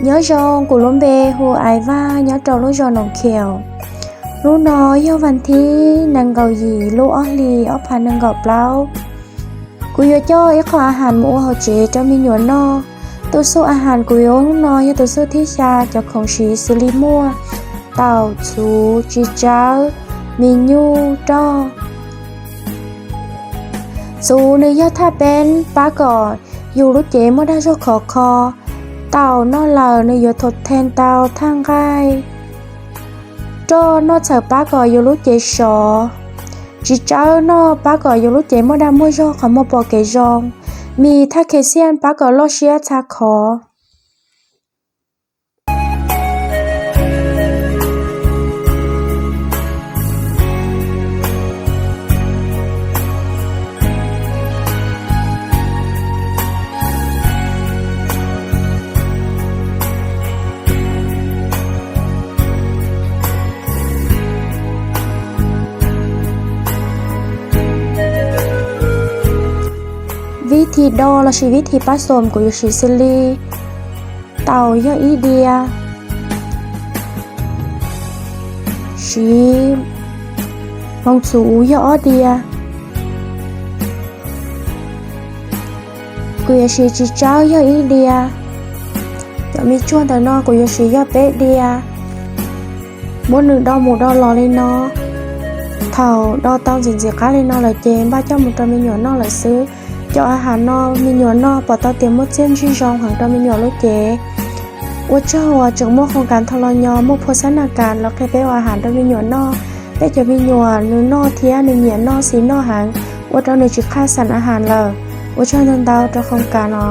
Nyob zoo, kuv lub npe hu Aiv Vaj nyob rau lub zos Noom Khiaum. Hnub no yog vas thib nees nkaum yim lub ob hlis ob phav nees nkaum plaub. Kuv yuav coj ib qho a has mus ua hauv tsev rau me nyuam noj. Tus xuj a has kuv yuav ua hnub no yog tus xuj thib xya, cov khoom siv xws li muaj taum, txhuv, txiv tsawb, me nyuj, roj. Txhuv nws yog thaj peeb pab kom yus lub cev muaj dag zog khov kho. Taum noj lawm nws yuav thau then tau thaj nqaij. Roj noj txhawm pab kom yus lub cev sov. Txiv tsawb noj pab kom yus lub cev muaj dag muaj zog, qhov muag pom kev zoo. Mis thaj khe xiaj pab kom loj siab txha khov. Vib thi do lossis vib thi pab xom kuv yuav siv xws li taum yog ib diav, siv hmoov txhuv yog ob diav, kuv yuav siv txiv tsawb yog ib diav. Cov me tsuag ntawm no kuv yuav siv yog peb diav. Muab nws do mus do los li no. Thaum do tau ntxim ntxim qab li no lawm ces npaj coj mus rau me nyuam noj lawm xwb. Cov a has no me nyuam noj pom tau tias muaj txiaj ntsig zoo heev rau me nyuam lub cev. Ua tsaug uas tseem muaj khoom kas tho los nyo muaj phua xab na kas los qhia peb ua a has rau me nyuam noj. Peb cov me nyuam nws noj thiab nws nyiam noj xis noj heev, ua rau nws tsis qhaj xas a has lawm. Ua tsaug ntau ntau rau khoom kas no.